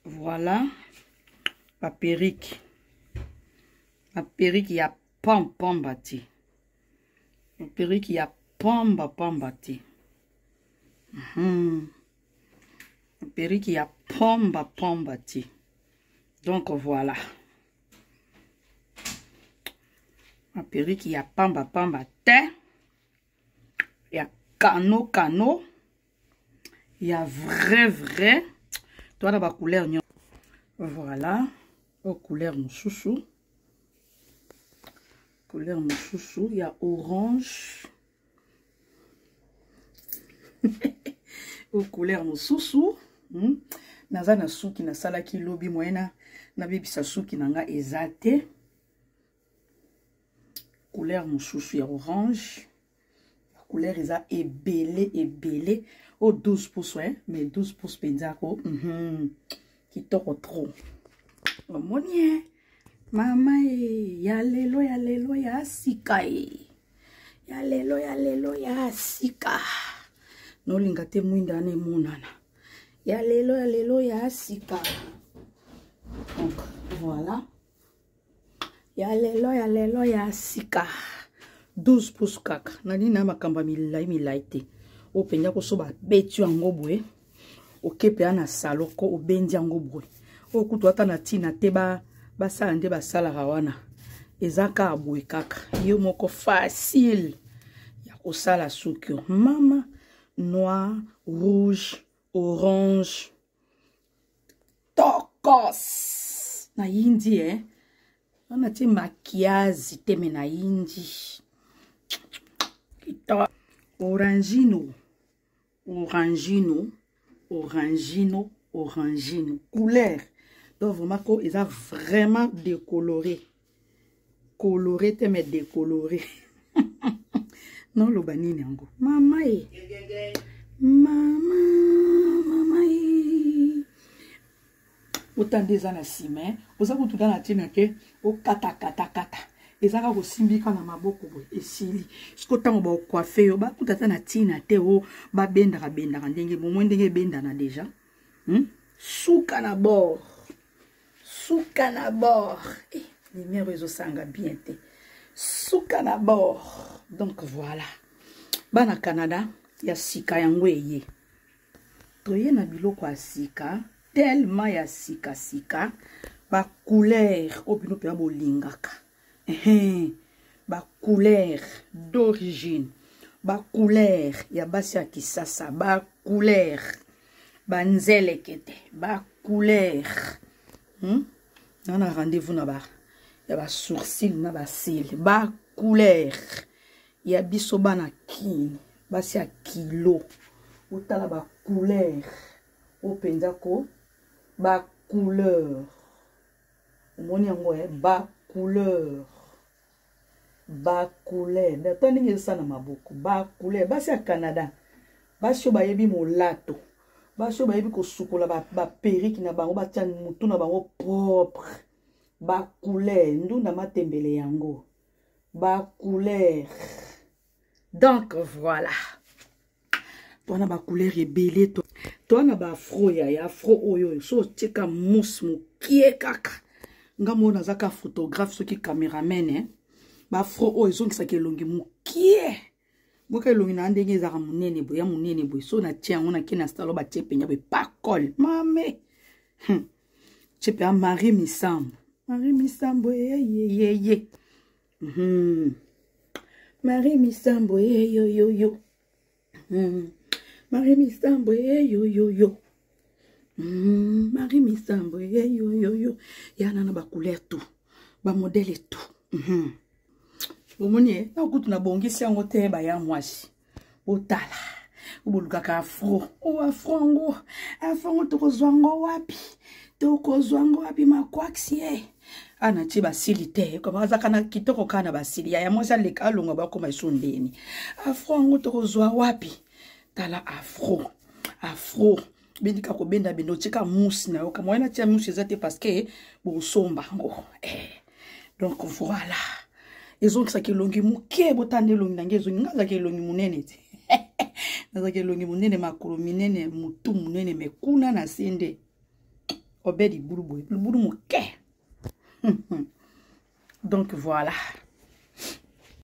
Voilà baperike, baperike ya pampamba te, baperike ya pamba pamba te. Perruque ya pamba pamba te. Donc voilà, baperike ya pamba pamba te, ya kano kano, ya vrai vrai. Towana bacouleur nyonso. Voilà, o couleur mosusu, couleur mosusu ya orange. O couleur mosusu. Naza na suki nasalaki lobi, moyena nabebisa suki na nga eza te. Couleur mosusu ya orange, couleur eza ebele ebele. O 12 pouces, eh? Mais 12 pouces mpenza ko. Kitoko trop. Omoni e mama e, ya lelo ya lelo ya sika e, ya lelo ya lelo ya sika. Nolinga te mwinda wana emonana. Ya lelo ya lelo ya sika. Donc voilà, ya lelo ya lelo ya sika, 12 pouces kaka. Nani na makambo ya milai milai te. Oyo mpenza koso babeti yango boye, okepe ya na saloko, obendi yango boye. Oyo kutu ata na ntina te, basala nde basalaka wana, eza kaka boye kaka, yo moko facile ya kosala suki. Mama, noir, rouge, orange, tokos. Nayindi eh? Wana tie maquillage te, me nayindi. Orangino, orangino, orangino, orangino couleur. Donc vraiment ko eza vraiment décoloré, coloré te, mais décoloré. Noloba nini yango? Mama e, mama, mama e, otanda eza na nsima, oza kutuka na ntina te. Okatakatakata, eza kaka kosimbika na maboko boye, esili. Siko ntango baokoafe yo, bakuta ata na ntina te. O babendaka bendaka ndenge bomoi ndenge ebendana deja. Suka na bord, suka na bord. Eh, lumière ezosanga bien te. Suka na bord. Donc voilà, bana Canada, ya sika yango eye. Toye na biloko ya sika, tellement ya sikasika, bacouleur oyo bino mpenza bolingaka, bacouleur d'origine, bacouleur ya basi ya Kisasa, bacouleur banzelekete, bacouleur. Na na rendez-vous na ba ya basourcil na basile, bacouleur ya biso bana Kini, basi ya kilo. Otala bacouleur oyo mpenza ko, bacouleur omoni yango e, bacouleur, bacouleur ata ndenge ezosala na maboko, bacouleur. Basi ya Canada, basi oyo bayebi molato, basi oyo bayebi kosukola baperike na bango, batia motu na bango propre. Bacouleur ndunda matembele yango, bacouleur. Donc voilà, towana bacouleur ebele, towana baafro. Ya afro oyo oyo so otieka mousse mokie kaka. Nga moko naza ka photographe, soki cameraman, eh? Baafro oyo ezongisaka elongi mokie. Boka elongi na ndenge ezalaka monene boye, ya monene boye. So natie yango, nake na stalo, batie mpenza boye, pakole mame. Tie mpe ya Marie Misambo, Marie Misambo eyeyeye. Marie Misambo eyoyoyo. Marie Misambo eyoyoyo. Marie Misambo eyoyoyo. Yana na bacouleur tout, bamodele tout. Omoni e, na kutu nabongisi yango te. Baya mwasi, botala, bolukaka afro. O afro yango, afro yango tokozwa yango wapi? Tokozwa yango wapi? Makwaksi e, ana tie basili te, koma azaka na kitoko kaka na basili. Yaya mwasi aleka, alongwa, bakoma esu ndeni. Afro yango tokozwa wapi? Tala afro, afro bendika, kobenda benda, otika mousse na yo. Kama wana tia mousse eza te, parce que bosomba yango eh. Donc voilà, ezongisaka elongi moke. Botanda elongi na ngai ezongi. Nga azalaka elongi monene te, nazalaka elongi monene, makolo minene, motu monene, me kuna na se nde. Obe libulu boye, libulu moke. Donc voilà.